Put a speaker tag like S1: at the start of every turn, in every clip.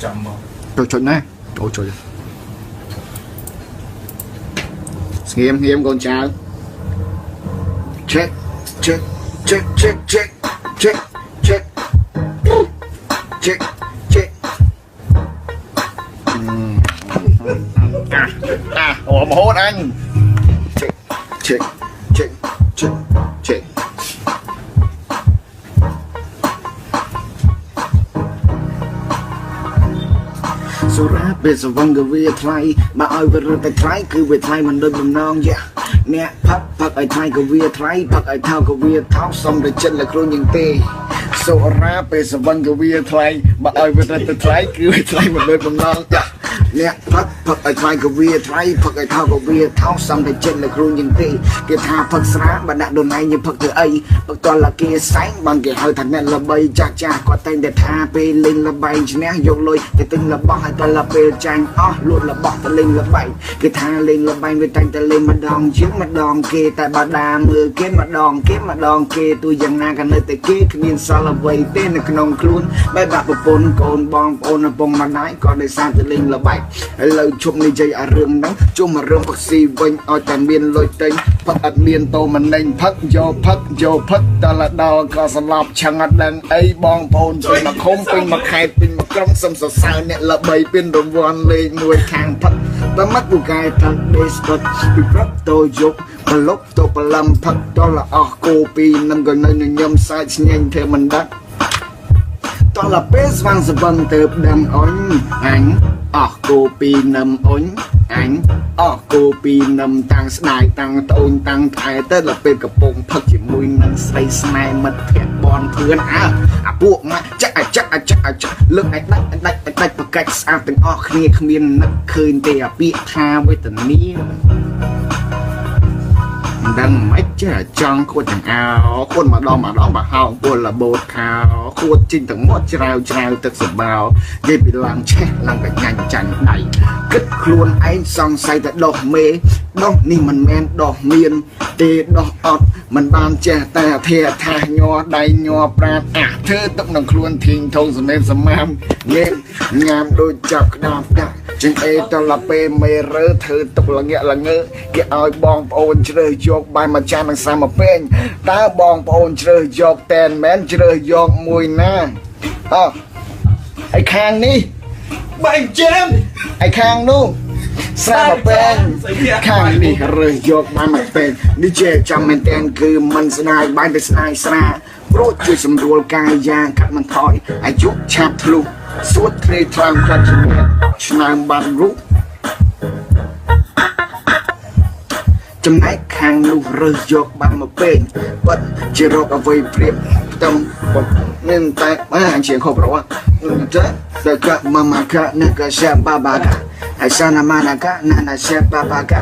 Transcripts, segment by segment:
S1: ចាំមក
S2: ចុចចុចណាចូលចុចស្ងៀមងៀមកូនចៅ check check check check check check check check check អាអូមហូតអញ check check check check check សូរ៉ាពេលសវឹងក៏វាថ្លៃបើឲ្យវារត់តែថ្លៃគឺវាថ្លៃមិនដូចបំណងយ៉ាអ្នកផឹកផឹកឲ្យថ្លៃក៏វាថ្លៃផឹកឲ្យថោកក៏វាថោកសុំតែចិត្តលើខ្លួនយ៉ាងទេសូរ៉ាពេលសវឹងក៏វាថ្លៃបើឲ្យវារត់តែថ្លៃគឺវាថ្លៃមិនដូចបំណងយ៉ាអ្នកផឹកផឹកឲ្យថ្លៃក៏វាថ្លៃផឹកឲ្យថោកក៏វាថោកសុំតែចិត្តលើខ្លួនយ៉ាងទេគេថាផឹកស្រាបើដាក់ដូនឯងយើងផឹកធ្វើអីផឹកតលគេសែងបានគេហៅថាអ្នកល្បីចាស់ចាស់គាត់តែងតែថាពេលលេងល្បែងឈ្នះយកលុយទៅទិញរបស់ហើយតលពេលចាញ់អស់លួចរបស់ទៅលេងល្បែងគេថាលេងល្បែងវាតែងតែលេងម្ដងជាងម្ដងគេតែបើដាមើលគេម្ដងគេម្ដងគេទោះយ៉ាងណាក៏នៅតែគេគ្មានសល់អ្វីទេនៅក្នុងខ្លួនបែបបាក់ប្រពន្ធកូនបងប្អូនឪពុកម្ដាយក៏ដោយសារតែលេងល្បែងឥឡូវជប់និយាយអារឿងហ្នឹងជុំមករឿងផឹកស៊ីវិញឲ្យតែមានលុយទិញផឹកអត់មានតោមនេញផឹកយកផឹកយកផឹកតលដល់ក៏ស្លាប់ឆឹងអត់ដឹងអីបងប្អូនពេញមកឃុំពេញមកខេត្តពេញមកក្រុងសុំសរសើរអ្នកល្បីពេញរង្វាន់លេខ1ខាងផឹកតមាត់ពូកែផឹកដេស្ពតពីព្រឹកទៅយប់ប្រលប់ទៅបលំផឹកតលអស់គោពីរនឹងក៏នៅញញឹមសាច់ស្ញែងធ្វើមិនដឹកតលពេលស្វាងសវឹងទៅដឹងអុញអញអស់គោពីរនឹមអុញអញអស់គោពីរនឹមតាំងស្ដាយតាំងត្អូនតាំងថែទៅដល់ពេលកំពុងផឹកជាមួយនឹងស្រីស្នេហ៍មិត្តភក្តិបនភឿនអើអាពួកម៉ាក់ចាក់អាចាក់អាចាក់អាចាក់លើកឲ្យដាច់ឲ្យដាច់ឲ្យដាច់ប្រកាច់ស្អាតទាំងអស់គ្នាគ្មាននឹកឃើញទេអាពាក្យថាវេទនាមិនដឹងមិនចេះចង់ខួតចង្អោខួតម្ដងម្ដងបើហោពលលបូតខោខួតចេញទាំងមាត់ច្រាវច្រាវទឹកសម្បោនិយាយពីឡើងឆេះឡើងកញ្ញាញ់ចាញ់ដៃគិតខ្លួនឯងសង្ស័យតែដោះមេដោះនេះមិនមែនដោះមានទេដោះអត់មិនបានចេះតែអធិថាញ័រដៃញ័រប្រាតអាធ្វើទុកនឹងខ្លួនធីងធងសមេសមាមងេបញ៉ាំដូចចាប់ក្តាប់ដាក់ជាងអេតលពេលមេរើធ្វើទុកលងាក់លងើគេឲ្យបងប្អូនជ្រើសយកបាយមួយចាននិងសាមពេងតើបងប្អូនជ្រើសយកតែនមែនជ្រើសយកមួយណាអោះឯខាងនេះ
S1: បែកចាំ
S2: ឯខាងនោះស្រាមពេងខាងនេះរើសយកបាយមួយពេងនេះជាចាំមែនតែនគឺមិនស្ដាយបាយតែស្ដាយស្រាព្រោះជួយសម្រួលកាយយ៉ាងកាត់បន្ថយអាយុឆាប់ធ្លុះសួតធ្លេថ្លើមខ្លាច់ជំនះឆ្នើមបានរូបចំណែកខាងនោះរើសយកបានមកពេងបិទជារោគអ្វីព្រៀបផ្ទឹមមានតែអញជាខុសប្រវត្តិតែតែកមមកណកសាបាបាកាអសាណាម៉ាណាកាណាណាសាបាបាកា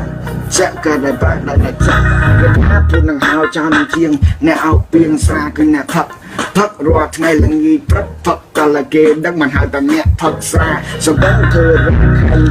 S2: ចាក់កដែលបាដែលចាក់គេថាពុននឹងហៅចាំជាងអ្នកអោពីងស្រាគឺអ្នកផឹកផឹករាល់ថ្ងៃល្ងាចព្រឹកផឹកតលគេដឹងមិនហៅតែអ្នកផឹកស្រាសំដៅធ្វើរក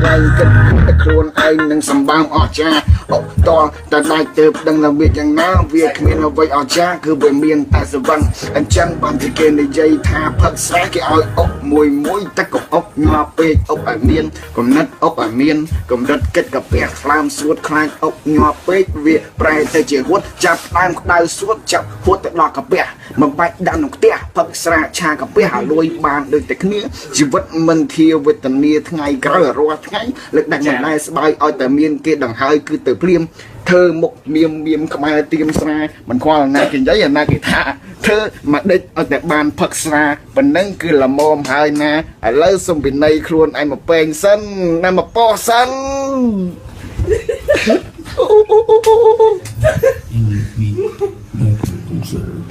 S2: ខែងគិតតែខ្លួនឯងនឹងសម្បើមអស្ចារ្យអុកតតែដាច់ទៅដឹងថាវាយ៉ាងណាវាគ្មានអ្វីអស្ចារ្យគឺវាមានតែសវឹងអញ្ចឹងបានជាគេនិយាយថាផឹកស្រាគេឲ្យអុកមួយមួយតែកុំអុកងាប់ពេកអុកឲ្យមានកំណត់អុកឲ្យមានកម្រិតគិតកាពះខ្លាមសួតខ្លាចអុកងាប់ពេកវាប្រែទៅជាហួតចាប់ដើមក្តៅសួតចាប់ហួតទៅដល់កាពះមិនបាច់ដាក់ក្នុងផ្ទះផឹកស្រាឆាកាពះឲ្យលួយបានដូចតែគ្នាជីវិតមិនធាវេទនាថ្ងៃក្រោយរាល់ថ្ងៃលើកដាច់មិនដែរស្បើយឲ្យតែមានគេដង្ហើយគឺទៅភ្លាមធ្វើមុខមៀមមៀមក្បែរទៀមស្រាមិនខ្វល់ណាគេនិយាយណាគេថាធ្វើមកដេចឲ្យតែបានផឹកស្រាប៉ុណ្ណឹងគឺល្មមហើយណាឥឡូវសុំពិន័យខ្លួនឯងមកពេងសិនណាមកប៉ោះសិន
S3: 1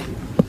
S3: 2 3